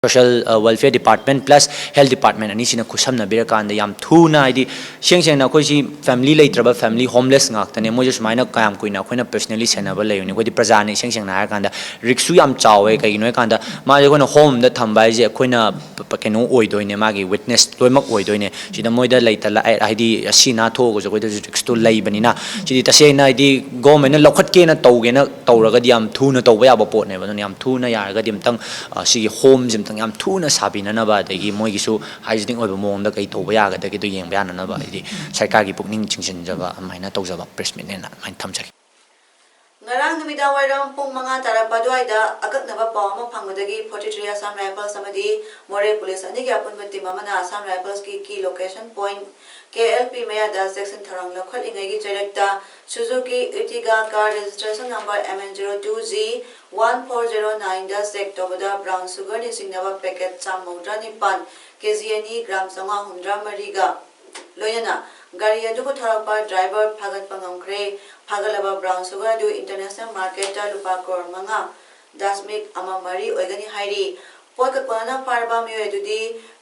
Social Welfare Department plus Health Department ꯑꯅꯤꯁꯤꯅ ꯈꯨꯠꯁꯝꯅꯕꯤꯔꯀꯥꯟꯗ ꯌꯥꯝ ꯊꯨꯅ, ꯍꯥꯏꯗꯤ ꯁꯦꯡ ꯁꯦꯡꯅ ꯑꯩꯈꯣꯏꯁꯤ family ꯂꯩꯇ꯭ꯔꯕ family homeless ꯉꯥꯛꯇꯅꯦ꯫ ꯃꯣꯏꯁꯨ ꯁꯨꯃꯥꯏꯅ ꯀꯌꯥꯝ ꯀꯨꯏꯅ ꯑꯩꯈꯣꯏꯅ personally ꯁꯦꯟꯅꯕ ꯂꯩꯔꯨꯅꯤ? ꯑꯩꯈꯣꯏꯗꯤ ꯄ꯭ꯔꯖꯥꯅꯤ꯫ ꯏꯁꯦꯡ ꯁꯦꯡꯅ ꯍꯥꯏꯔꯀꯥꯟꯗ risk ꯁꯨ ꯌꯥꯝ ꯆꯥꯎꯋꯦ꯫ ꯀꯩꯒꯤꯅꯣ ꯍꯥꯏꯀꯥꯟꯗ ꯃꯥꯁꯦ ꯑꯩꯈꯣꯏꯅ home ꯗ ꯊꯝꯕ ꯍꯥꯏꯁꯦ ꯑꯩꯈꯣꯏꯅ ꯀꯩꯅꯣ ꯑꯣꯏꯗꯣꯏꯅꯦ, ꯃꯥꯒꯤ witness ꯂꯣꯏꯅꯃꯛ ꯑꯣꯏꯗꯣꯏꯅꯦ꯫ ꯁꯤꯗ ꯃꯣꯏꯗ ꯂꯩꯇ ꯂꯥ-, ꯍꯥꯏꯗꯤ ꯑꯁꯤ ꯑꯅꯥ ꯊꯣꯛꯑꯒꯁꯨ ꯑꯩꯈꯣꯏꯗꯁꯨ risk ꯇꯣ ꯂꯩꯕꯅꯤꯅ, ꯁꯤꯗꯤ ꯇꯁꯦꯡꯅ ꯍꯥꯏꯗꯤ government ꯅ ꯂꯧꯈꯠꯀꯦꯅ ꯇꯧꯒꯦꯅ ꯇꯧꯔꯒꯗꯤ ꯌꯥꯝ ꯊꯨꯅ ꯇꯧꯕ ꯌꯥꯕ ꯄꯣꯠꯅꯦꯕ꯫ ꯑꯗꯨꯅ ꯌꯥꯝ ꯊꯨꯅ ꯌꯥꯔꯒꯗꯤ ꯑꯝꯇꯪ, ꯑ, ꯁꯤꯒꯤ home ꯁꯦ ꯑꯝꯇꯪ ꯌꯥꯝ ꯊꯨꯅ ꯁꯥꯕꯤꯅꯅꯕ, ꯑꯗꯒꯤ ꯃꯣꯏꯒꯤꯁꯨ hygienic ꯑꯣꯏꯕ ꯃꯑꯣꯡꯗ ꯀꯩ ꯇꯧꯕ ꯌꯥꯒꯗꯒꯦꯗꯣ ꯌꯦꯡꯕ ꯌꯥꯅꯅꯕ, ꯍꯥꯏꯗꯤ ꯁꯔꯀꯥꯔꯒꯤ ꯄꯨꯛꯅꯤꯡ ꯆꯤꯡꯁꯤꯟꯖꯕ ꯑꯗꯨꯃꯥꯏꯅ ꯇꯧꯖꯕ press meet ꯅꯦꯅ ꯑꯗꯨꯃꯥꯏꯅ ꯊꯝꯖꯒꯦ꯫ ꯉꯔꯥꯡ ꯅꯨꯃꯤꯗꯥꯡ ꯋꯥꯏꯔꯝ ꯄꯨꯡ ꯃꯉꯥ ꯇꯥꯔꯛꯄ ꯑꯗꯨꯋꯥꯏꯗ ꯑꯀꯛꯅꯕ ꯄꯥꯎ ꯑꯃ ꯐꯪꯕꯗꯒꯤ forty three Assam Rifles ꯑꯃꯗꯤ ꯃꯣꯔꯦ Police ꯑꯅꯤꯒꯤ ꯑꯄꯨꯟꯕ team ꯑꯃꯅ Assam Rifles ꯀꯤ key location point K L P ꯃꯌꯥꯗ ꯆꯦꯛꯁꯤꯟ ꯊꯧꯔꯥꯡ ꯂꯧꯈꯠꯂꯤꯉꯩꯒꯤ ꯆꯩꯔꯛꯇ Suzuki Ertiga car registration number M N zero two G one four zero nine ꯗ check ꯇꯧꯕꯗ brown sugar ꯅ ꯆꯤꯡꯅꯕ packet ꯆꯥꯝꯃ ꯃꯧꯗ꯭ꯔꯥ ꯅꯤꯄꯥꯟ, K G ꯑꯅꯤ, gram ꯆꯥꯝꯃꯉꯥ ꯍꯨꯝꯗ꯭ꯔꯥ ꯃꯔꯤꯒ ꯂꯣꯏꯅꯅ ꯒꯥꯔꯤ ꯑꯗꯨ ꯊꯧꯔꯛꯄ driver ꯐꯥꯒꯠꯄ ꯉꯝꯈ꯭ꯔꯦ꯫ ꯐꯥꯒꯠꯂꯕ brown sugar ꯑꯗꯨ international market ꯇ ꯂꯨꯄꯥ ꯀ꯭ꯔꯣꯔ ꯃꯉꯥ ꯗꯁꯃꯤꯛ ꯑꯃ ꯃꯔꯤ ꯑꯣꯏꯒꯅꯤ ꯍꯥꯏꯔꯤ꯫ ꯄꯣꯠ ꯀꯛꯄꯅ ꯐꯥꯔꯕ ꯃꯤꯑꯣꯏ ꯑꯗꯨꯗꯤ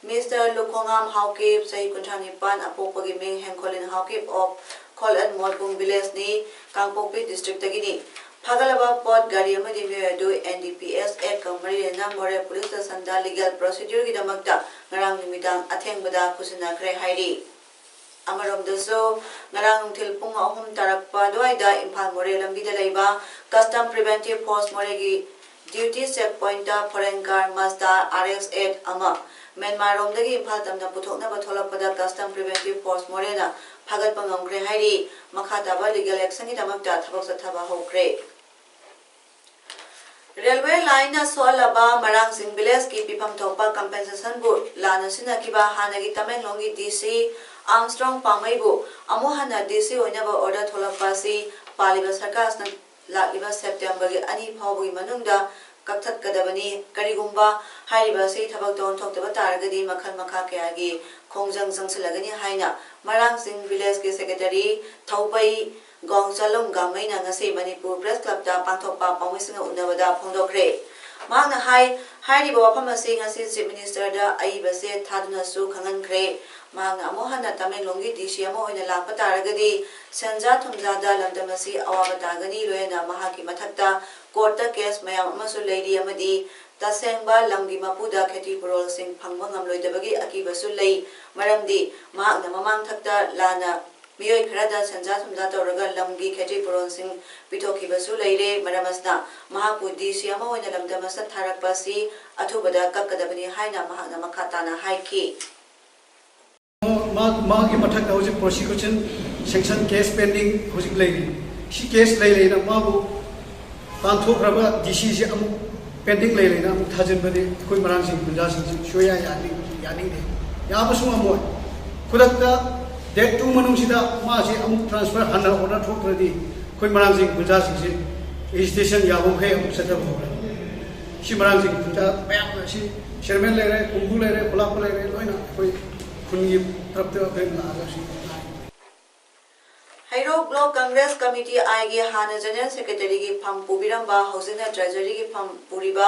Mister ꯂꯨꯈꯣꯉꯥꯝ ꯍꯥꯎꯀꯤꯞ, ꯆꯍꯤ ꯀꯨꯟꯊ꯭ꯔꯥ ꯅꯤꯄꯥꯟ, ꯑꯄꯣꯛꯄꯒꯤ ꯃꯤꯡ ꯍꯦꯡꯈꯣꯂꯤꯟ ꯍꯥꯎꯀꯤꯞ of ꯈꯣꯂꯟ ꯃꯣꯜꯕꯨꯡ village ꯅꯤ, ꯀꯥꯡꯄꯣꯛꯄꯤ district ꯇꯒꯤꯅꯤ꯫ ꯐꯥꯒꯠꯂꯕ ꯄꯣꯠ, ꯒꯥꯔꯤ ꯑꯃꯗꯤ ꯃꯤꯑꯣꯏ ꯑꯗꯨ N D P S Act ꯀ ꯃꯔꯤ ꯂꯩꯅꯅ ꯃꯣꯔꯦ police station ꯗ legal procedure ꯒꯤꯗꯃꯛꯇ ꯉꯔꯥꯡ ꯅꯨꯃꯤꯗꯥꯡ ꯑꯊꯦꯡꯕꯗ ꯄꯨꯁꯤꯟꯅꯈ꯭ꯔꯦ ꯍꯥꯏꯔꯤ꯫ ꯑꯃꯔꯣꯝꯗꯁꯨ, ꯉꯔꯥꯡ ꯅꯨꯡꯊꯤꯜ ꯄꯨꯡ ꯑꯍꯨꯝ ꯇꯥꯔꯛꯄ ꯑꯗꯨꯋꯥꯏꯗ ꯏꯝꯐꯥꯜ ꯃꯣꯔꯦ ꯂꯝꯕꯤꯗ ꯂꯩꯕ Custom Preventive Force ꯃꯣꯔꯦꯒꯤ duty check point ꯇ foreign car Mazda R X eight ꯑꯃ ꯃ꯭ꯌꯥꯟꯃꯥꯔ ꯔꯣꯝꯗꯒꯤ ꯏꯝꯐꯥꯜ ꯇꯝꯅ ꯄꯨꯊꯣꯛꯅꯕ ꯊꯣꯛꯂꯛꯄꯗ Custom Preventive Force ꯃꯣꯔꯦꯅ ꯐꯥꯒꯠꯄ ꯉꯝꯈ꯭ꯔꯦ ꯍꯥꯏꯔꯤ꯫ ꯃꯈꯥ ꯇꯥꯕ legal action ꯒꯤꯗꯃꯛꯇ ꯊꯕꯛ ꯆꯠꯊꯕ ꯍꯧꯈ꯭ꯔꯦ꯫ Railway line ꯅ ꯁꯣꯛꯍꯜꯂꯕ ꯃꯔꯥꯡꯆꯤꯡ village ꯀꯤ ꯄꯤꯐꯝ ꯊꯣꯛꯄ compensation ꯕꯨ ꯂꯥꯟꯅ ꯁꯤꯖꯤꯟꯅꯈꯤꯕ ꯍꯥꯟꯅꯒꯤ ꯇꯃꯦꯡꯂꯣꯡꯒꯤ D C Armstrong ꯄꯥꯃꯩꯕꯨ ꯑꯃꯨꯛ ꯍꯟꯅ D C ꯑꯣꯏꯅꯕ order ꯊꯣꯛꯂꯛꯄ ꯑꯁꯤ ꯄꯥꯜꯂꯤꯕ ꯁꯔꯀꯥꯔꯁꯤꯅ ꯂꯥꯛꯂꯤꯕ September ꯒꯤ ꯑꯅꯤ ꯐꯥꯎꯕꯒꯤ ꯃꯅꯨꯡꯗ ꯀꯛꯊꯠꯀꯗꯕꯅꯤ꯫ ꯀꯔꯤꯒꯨꯝꯕ ꯍꯥꯏꯔꯤꯕ ꯑꯁꯤ ꯊꯕꯛꯇ ꯑꯣꯟꯊꯣꯛꯇꯕ ꯇꯥꯔꯒꯗꯤ ꯃꯈꯜ ꯃꯈꯥ ꯀꯌꯥꯒꯤ ꯈꯣꯡꯖꯪ ꯆꯪꯁꯤꯜꯂꯒꯅꯤ ꯍꯥꯏꯅ ꯃꯔꯥꯡꯆꯤꯡ village ꯀꯤ secretary ꯊꯧꯕꯩ ꯒꯣꯡꯆꯂꯨꯝ ꯒꯥꯡꯃꯩꯅ ꯉꯁꯤ ꯃꯅꯤꯄꯨꯔ Press Club ꯇ ꯄꯥꯡꯊꯣꯛꯄ ꯄꯥꯎꯃꯤꯁꯤꯡꯒ ꯎꯅꯕꯗ ꯐꯣꯡꯗꯣꯛꯈ꯭ꯔꯦ꯫ ꯃꯍꯥꯛꯅ ꯍꯥꯏ, ꯍꯥꯏꯔꯤꯕ ꯋꯥꯐꯝ ꯑꯁꯤ ꯉꯁꯤ Chief Ministerꯗ ꯑꯏꯕꯁꯦ ꯊꯥꯗꯨꯅꯁꯨ ꯈꯪꯍꯟꯈ꯭ꯔꯦ꯫ ꯃꯍꯥꯛꯅ ꯑꯃꯨꯛ ꯍꯟꯅ ꯇꯃꯦꯡꯂꯣꯡꯒꯤ DC ꯑꯃ ꯑꯣꯏꯅ ꯂꯥꯛꯄ ꯇꯥꯔꯒꯗꯤ ꯁꯦꯟꯖꯥ ꯊꯨꯝꯖꯥꯗ ꯂꯝꯗꯝ ꯑꯁꯤ ꯑꯋꯥꯕ ꯇꯥꯒꯅꯤ, ꯂꯣꯏꯅꯅ ꯃꯍꯥꯛꯀꯤ ꯃꯊꯛꯇ courtꯇ case ꯃꯌꯥꯝ ꯑꯃꯁꯨ ꯂꯩꯔꯤ ꯑꯃꯗꯤ ꯇꯁꯦꯡꯕ ꯂꯝꯒꯤ ꯃꯄꯨꯗ ꯈꯦꯇꯤ ꯄꯨꯔꯣꯜꯁꯤꯡ ꯐꯪꯕ ꯉꯝꯂꯣꯏꯗꯕꯒꯤ ꯑꯀꯤꯕꯁꯨ ꯂꯩ꯫ ꯃꯔꯝꯗꯤ ꯃꯍꯥꯛꯅ ꯃꯃꯥꯡ ꯊꯛꯇ ꯂꯥꯟꯅ ꯃꯤꯑꯣꯏ ꯈꯔꯗ ꯁꯦꯟꯖꯥ ꯊꯨꯝꯖꯥ ꯇꯧꯔꯒ ꯂꯝꯒꯤ ꯈꯦꯇꯤ ꯄꯨꯔꯣꯜꯁꯤꯡ ꯄꯤꯊꯣꯛꯈꯤꯕꯁꯨ ꯂꯩꯔꯦ꯫ ꯃꯔꯝ ꯑꯁꯤꯅ ꯃꯍꯥꯛꯄꯨ DC ꯑꯃ ꯑꯣꯏꯅ ꯂꯝꯗꯝ ꯑꯁꯤꯗ ꯊꯥꯔꯛꯄ ꯑꯁꯤ ꯑꯊꯨꯕꯗ ꯀꯛꯀꯗꯕꯅꯤ ꯍꯥꯏꯅ ꯃꯍꯥꯛꯅ ꯃꯈꯥ ꯇꯥꯅ ꯍꯥꯏꯈꯤ꯫ ꯃꯥ- ꯃꯥꯒꯤ ꯃꯊꯛꯇ ꯍꯧꯖꯤꯛ prosecution sanction case pending ꯍꯧꯖꯤꯛ ꯂꯩꯔꯤ꯫ ꯁꯤ case ꯂꯩ ꯂꯩꯅ ꯃꯥꯕꯨ ꯇꯥꯟꯊꯣꯛꯈ꯭ꯔꯕ DCꯁꯦ ꯑꯃꯨꯛ pending ꯂꯩ ꯂꯩꯅ ꯑꯃꯨꯛ ꯊꯥꯖꯤꯟꯕꯗꯤ ꯑꯩꯈꯣꯏ ꯃꯔꯥꯡꯁꯤꯡ ꯈꯨꯟꯖꯥꯁꯤꯡꯁꯤ ꯁꯨꯌꯥ ꯌꯥꯅꯤꯡ- ꯌꯥꯅꯤꯡꯗꯦ꯫ ꯌꯥꯕꯁꯨ ꯉꯝꯃꯣꯏ꯫ ꯈꯨꯗꯛꯇ date two ꯃꯅꯨꯡꯁꯤꯗ ꯃꯥꯁꯤ ꯑꯃꯨꯛ transfer ꯍꯟꯅ order ꯊꯣꯛꯇ꯭ꯔꯗꯤ ꯑꯩꯈꯣꯏ ꯃꯔꯥꯡꯁꯤꯡ ꯈꯨꯟꯖꯥꯁꯤꯡꯁꯤ agitation ꯌꯥꯕ ꯃꯈꯩ ꯑꯃꯨꯛ ꯆꯠꯊꯕ ꯍꯧꯔꯅꯤ꯫ ꯁꯤ ꯃꯔꯥꯡꯁꯤꯡ ꯈꯨꯟꯖꯥ ꯃꯌꯥꯝꯅ ꯁꯤ chairman ꯂꯩꯔꯦ, ꯀꯨꯝꯕꯨ ꯂꯩꯔꯦ, ꯈꯨꯂꯥꯛꯄ ꯂꯩꯔꯦ, ꯂꯣꯏꯅ ꯑꯩꯈꯣꯏ ꯈꯨꯟꯒꯤ ꯇꯔꯞꯇ ꯑꯩꯈꯣꯏ ꯂꯥꯛꯑꯒ ꯁꯤ ꯉꯥꯏ꯫ ꯍꯩꯔꯣꯛ Block Congress Committee Iꯒꯤ ꯍꯥꯟꯅ General Secretaryꯒꯤ ꯐꯝ ꯄꯨꯕꯤꯔꯝꯕ, ꯍꯧꯖꯤꯛꯅ Treasuryꯒꯤ ꯐꯝ ꯄꯨꯔꯤꯕ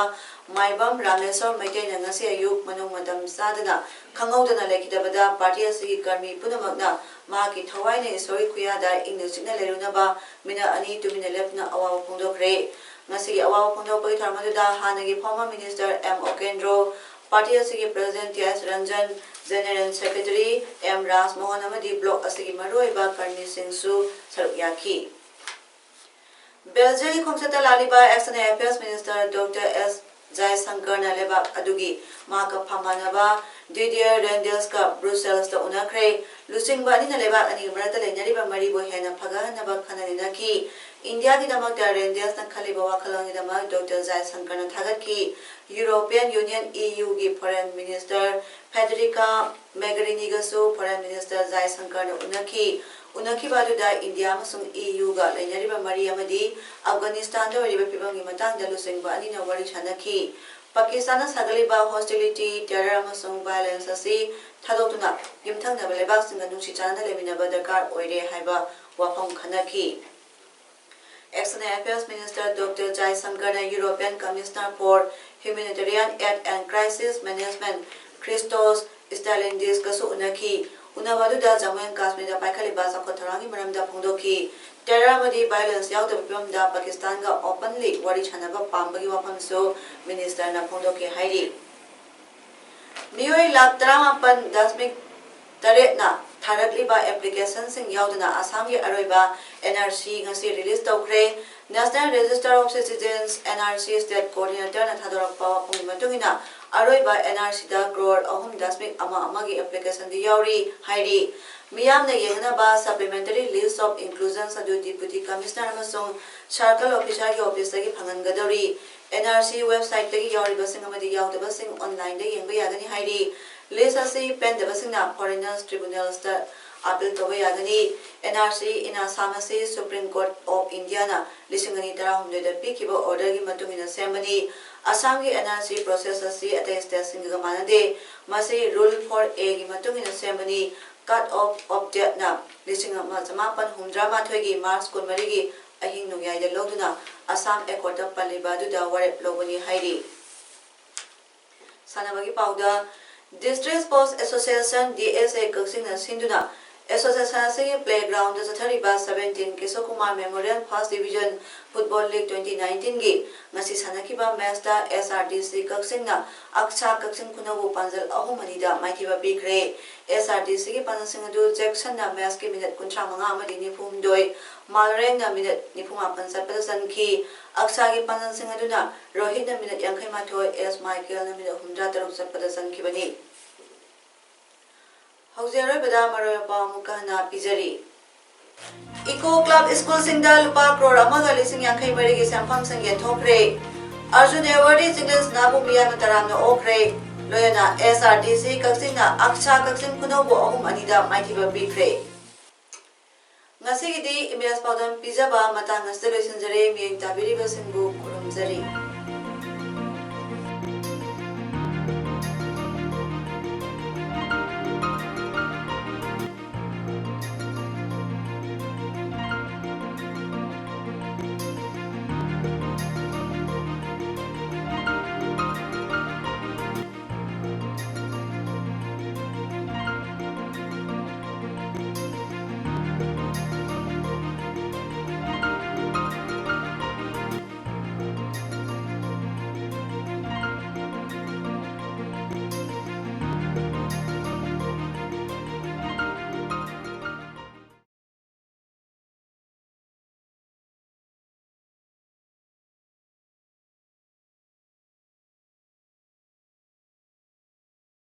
ꯃꯥꯏꯕꯝ ꯔꯥꯃꯦꯁꯣꯔ ꯃꯩꯇꯩꯅ ꯉꯁꯤ ꯑꯌꯨꯛ ꯃꯅꯨꯡ ꯃꯇꯝ ꯆꯥꯗꯅ ꯈꯪꯍꯧꯗꯅ ꯂꯩꯈꯤꯗꯕꯗ party ꯑꯁꯤꯒꯤ ꯀꯔꯃꯤ ꯄꯨꯝꯅꯃꯛꯅ ꯃꯍꯥꯛꯀꯤ ꯊꯋꯥꯏꯅ ꯏꯁꯣꯔꯒꯤ ꯈꯨꯌꯥꯗ ꯏꯪꯅ ꯆꯤꯛꯅ ꯂꯩꯔꯨꯅꯕ minute ꯑꯅꯤ ꯇꯨꯃꯤꯟꯅ ꯂꯦꯞꯇꯨꯅ ꯑꯋꯥꯕ ꯐꯣꯡꯗꯣꯛꯈ꯭ꯔꯦ꯫ ꯉꯁꯤꯒꯤ ꯑꯋꯥꯕ ꯐꯣꯡꯗꯣꯛꯄꯒꯤ ꯊꯧꯔꯝ ꯑꯗꯨꯗ ꯍꯥꯟꯅꯒꯤ former minister M ꯎꯀꯦꯟꯗ꯭ꯔꯣ, party ꯑꯁꯤꯒꯤ president T S Ranjan, general secretary M ꯔꯥꯖꯃꯣꯍꯟ ꯑꯃꯗꯤ block ꯑꯁꯤꯒꯤ ꯃꯔꯨꯑꯣꯏꯕ ꯀꯔꯃꯤꯁꯤꯡꯁꯨ ꯁꯔꯨꯛ ꯌꯥꯈꯤ꯫ ꯕꯦꯜꯖꯤꯌꯝꯒꯤ ꯈꯣꯡꯆꯠꯇ ꯂꯥꯛꯂꯤꯕ External Affairs Minister Doctor S ꯖꯥꯏꯁꯪꯀꯔꯅ ꯂꯩꯕꯥꯛ ꯑꯗꯨꯒꯤ ꯃꯍꯥꯛꯀ ꯐꯝꯃꯥꯟꯅꯕ Didier Rendersꯀ Brusselꯁꯇ ꯎꯅꯈ꯭ꯔꯦ꯫ ꯂꯨꯆꯤꯡꯕ ꯑꯅꯤꯅ ꯂꯩꯕꯥꯛ ꯑꯅꯤꯒꯤ ꯃꯔꯛꯇ ꯂꯩꯅꯔꯤꯕ ꯃꯔꯤꯕꯨ ꯍꯦꯟꯅ ꯐꯒꯠꯍꯟꯅꯕ ꯈꯟꯅ ꯅꯩꯅꯈꯤ꯫ ꯏꯟꯗꯤꯌꯥꯒꯤꯗꯃꯛꯇ Rendersꯅ ꯈꯜꯂꯤꯕ ꯋꯥꯈꯜꯂꯣꯟꯒꯤꯗꯃꯛ Doctor ꯖꯥꯏꯁꯪꯀꯔꯅ ꯊꯥꯒꯠꯈꯤ꯫ European Union, EUꯒꯤ foreign minister Federica Mogheriniꯒꯁꯨ foreign minister ꯖꯥꯏꯁꯪꯀꯔꯅ ꯎꯅꯈꯤ꯫ ꯎꯅꯈꯤꯕ ꯑꯗꯨꯗ ꯏꯟꯗꯤꯌꯥ ꯑꯃꯁꯨꯡ EUꯒ ꯂꯩꯅꯔꯤꯕ ꯃꯔꯤ ꯑꯃꯗꯤ ꯑꯐꯒꯥꯅꯤꯁꯇꯥꯟꯗ ꯑꯣꯏꯔꯤꯕ ꯐꯤꯕꯝꯒꯤ ꯃꯇꯥꯡꯗ ꯂꯨꯆꯤꯡꯕ ꯑꯅꯤꯅ ꯋꯥꯔꯤ ꯁꯥꯅꯈꯤ꯫ ꯄꯥꯀꯤꯁꯇꯥꯟꯅ ꯁꯥꯒꯠꯂꯤꯕ hostility, terror ꯑꯃꯁꯨꯡ violence ꯑꯁꯤ ꯊꯥꯗꯣꯛꯇꯨꯅ ꯌꯨꯝꯊꯪꯅꯕ ꯂꯩꯕꯥꯛꯁꯤꯡꯒ ꯅꯨꯡꯁꯤ ꯆꯥꯟꯅꯅ ꯂꯩꯃꯤꯟꯅꯕ ꯗꯔꯀꯥꯔ ꯑꯣꯏꯔꯦ ꯍꯥꯏꯕ ꯋꯥꯐꯝ ꯈꯟꯅꯈꯤ꯫ External Affairs Minister Doctor Jaishankarꯅ European Commissioner for Humanitarian Aid and Crisis Management Christos Stylianidesꯀꯁꯨ ꯎꯅꯈꯤ꯫ ꯎꯅꯕ ꯑꯗꯨꯗ ꯖꯝꯃꯨ ꯑꯦꯟ ꯀꯥꯁꯃꯤꯔꯗ ꯄꯥꯏꯈꯠꯂꯤꯕ ꯆꯥꯎꯈꯠ ꯊꯧꯔꯥꯡꯒꯤ ꯃꯔꯝꯗ ꯐꯣꯡꯗꯣꯛꯈꯤ꯫ Terror ꯑꯃꯗꯤ violence ꯌꯥꯎꯗꯕ ꯐꯤꯕꯝꯗ ꯄꯥꯀꯤꯁꯇꯥꯟꯒ openly ꯋꯥꯔꯤ ꯁꯥꯟꯅꯕ ꯄꯥꯝꯕꯒꯤ ꯋꯥꯐꯝꯁꯨ ministerꯅ ꯐꯣꯡꯗꯣꯛꯈꯤ ꯍꯥꯏꯔꯤ꯫ ꯃꯤꯑꯣꯏ ꯂꯥꯈ ꯇꯔꯥꯃꯥꯄꯟ ꯗꯁꯃꯤꯛ ꯇꯔꯦꯠꯅ ꯊꯥꯔꯛꯂꯤꯕ applicationꯁꯤꯡ ꯌꯥꯎꯗꯅ ꯑꯁꯥꯝꯒꯤ ꯑꯔꯣꯏꯕ NRC ꯉꯁꯤ release ꯇꯧꯈ꯭ꯔꯦ꯫ National Register of Citizens, NRC, state coordinatorꯅ ꯊꯥꯗꯣꯔꯛꯄ ꯋꯥꯐꯝꯒꯤ ꯃꯇꯨꯡ ꯏꯟꯅ, ꯑꯔꯣꯏꯕ NRCꯗ ꯀ꯭ꯔꯣꯔ ꯑꯍꯨꯝ ꯗꯁꯃꯤꯛ ꯑꯃ ꯑꯃꯒꯤ applicationꯗꯤ ꯌꯥꯎꯔꯤ ꯍꯥꯏꯔꯤ꯫ ꯃꯤꯌꯥꯝꯅ ꯌꯦꯡꯅꯅꯕ supplementary list of inclusions ꯑꯗꯨ Deputy Commissioner ꯑꯃꯁꯨꯡ circle officerꯒꯤ officeꯇꯒꯤ ꯐꯪꯍꯟꯒꯗꯧꯔꯤ꯫ NRC websiteꯇꯒꯤ ꯌꯥꯎꯔꯤꯕꯁꯤꯡ ꯑꯃꯗꯤ ꯌꯥꯎꯗꯕꯁꯤꯡ onlineꯗ ꯌꯦꯡꯕ ꯌꯥꯒꯅꯤ ꯍꯥꯏꯔꯤ꯫ List ꯑꯁꯤ ꯄꯦꯟꯗꯕꯁꯤꯡꯅ foreigners tribunalsꯇ appeal ꯇꯧꯕ ꯌꯥꯒꯅꯤ꯫ NRC in Assam ꯑꯁꯤ Supreme Court of Indiaꯅ ꯂꯤꯁꯤꯡ ꯑꯅꯤ ꯇꯔꯥꯍꯨꯝꯗꯣꯏꯗ ꯄꯤꯈꯤꯕ orderꯒꯤ ꯃꯇꯨꯡ ꯏꯟꯅ ꯁꯦꯝꯕꯅꯤ꯫ ꯑꯁꯥꯝꯒꯤ NRC process ꯑꯁꯤ ꯑꯇꯩ stateꯁꯤꯡꯒ ꯃꯥꯟꯅꯗꯦ꯫ ꯃꯁꯤ Rule four Aꯒꯤ ꯃꯇꯨꯡ ꯏꯟꯅ ꯁꯦꯝꯕꯅꯤ꯫ Cut off of dateꯅ ꯂꯤꯁꯤꯡ ꯑꯃ ꯆꯃꯥꯄꯟ ꯍꯨꯝꯗ꯭ꯔꯥ ꯃꯥꯊꯣꯏꯒꯤ March ꯀꯨꯟꯃꯔꯤꯒꯤ ꯑꯍꯤꯡ ꯅꯣꯡꯌꯥꯏꯗ ꯂꯧꯗꯨꯅ Assam Accordꯇ ꯄꯜꯂꯤꯕ ꯑꯗꯨꯗ ꯋꯥꯔꯦꯞ ꯂꯧꯕꯅꯤ ꯍꯥꯏꯔꯤ꯫ ꯁꯥꯟꯅꯕꯒꯤ ꯄꯥꯎꯗ, District Sports Association, DSA, ꯀꯛꯆꯤꯡꯅ ꯁꯤꯟꯗꯨꯅ association ꯑꯁꯤꯒꯤ playgroundꯗ ꯆꯠꯊꯔꯤꯕ seventeen ꯀꯦꯁꯣ Kumar Memorial First Division Football League twenty nineteenꯒꯤ ꯉꯁꯤ ꯁꯥꯟꯅꯈꯤꯕ matchꯇ SRDC ꯀꯛꯆꯤꯡꯅ ꯑꯛꯁꯥ ꯀꯛꯆꯤꯡ ꯈꯨꯅꯧꯕꯨ ꯄꯥꯟꯖꯜ ꯑꯍꯨꯝ ꯑꯅꯤꯗ ꯃꯥꯏꯊꯤꯕ ꯄꯤꯈ꯭ꯔꯦ꯫ SRDCꯒꯤ ꯄꯥꯟꯖꯜꯁꯤꯡ ꯑꯗꯨ ꯖꯦꯛꯁꯟꯅ matchꯀꯤ minute ꯀꯨꯟꯊ꯭ꯔꯥ ꯃꯉꯥ ꯑꯃꯗꯤ ꯅꯤꯐꯨ ꯍꯨꯝꯗꯣꯏ, ꯃꯥꯜꯔꯦꯡꯅ minute ꯅꯤꯐꯨ ꯃꯥꯄꯟ ꯆꯠꯄꯗ ꯆꯟꯈꯤ꯫ ꯑꯛꯁꯥꯒꯤ ꯄꯥꯟꯖꯜꯁꯤꯡ ꯑꯗꯨꯅ ꯔꯣꯍꯤꯠꯅ minute ꯌꯥꯡꯈꯩ ꯃꯥꯊꯣꯏ, ꯑꯦꯁ ꯃꯥꯏꯀꯦꯜꯅ minute ꯍꯨꯝꯗ꯭ꯔꯥ ꯇꯔꯨꯛ ꯆꯠꯄꯗ ꯆꯟꯈꯤꯕꯅꯤ꯫ ꯍꯧꯖꯤꯛ ꯑꯔꯣꯏꯕꯗ ꯃꯔꯨꯑꯣꯏꯕ ꯄꯥꯎ ꯑꯃꯨꯛꯀ ꯍꯟꯅ ꯄꯤꯖꯔꯤ꯫ Eco Club ꯁ꯭ꯀꯨꯜꯁꯤꯡꯗ ꯂꯨꯄꯥ ꯀ꯭ꯔꯣꯔ ꯑꯃꯒ ꯂꯤꯁꯤꯡ ꯌꯥꯡꯈꯩ ꯃꯔꯤꯒꯤ ꯁꯦꯟꯐꯝꯁꯤꯡ ꯌꯦꯟꯊꯣꯛꯈ꯭ꯔꯦ꯫ ꯑꯔꯖꯨꯟ Awardeeꯁꯤꯡꯗ ꯁꯅꯥꯕꯨ ꯃꯤꯌꯥꯝꯅ ꯇꯔꯥꯝꯅ ꯑꯣꯛꯈ꯭ꯔꯦ꯫ ꯂꯣꯏꯅꯅ SRDC ꯀꯛꯆꯤꯡꯅ ꯑꯛꯁꯥ ꯀꯛꯆꯤꯡ ꯈꯨꯅꯧꯕꯨ ꯑꯍꯨꯝ ꯑꯅꯤꯗ ꯃꯥꯏꯊꯤꯕ ꯄꯤꯈ꯭ꯔꯦ꯫ ꯉꯁꯤꯒꯤꯗꯤ ꯏꯃꯦꯖ ꯄꯥꯎꯗꯝ ꯄꯤꯖꯕ ꯃꯇꯥꯡ ꯑꯁꯤꯗ ꯂꯣꯏꯁꯤꯟꯖꯔꯦ꯫ ꯃꯤꯠꯌꯦꯡ ꯇꯥꯕꯤꯔꯤꯕꯁꯤꯡꯕꯨ ꯈꯨꯔꯨꯝꯖꯔꯤ꯫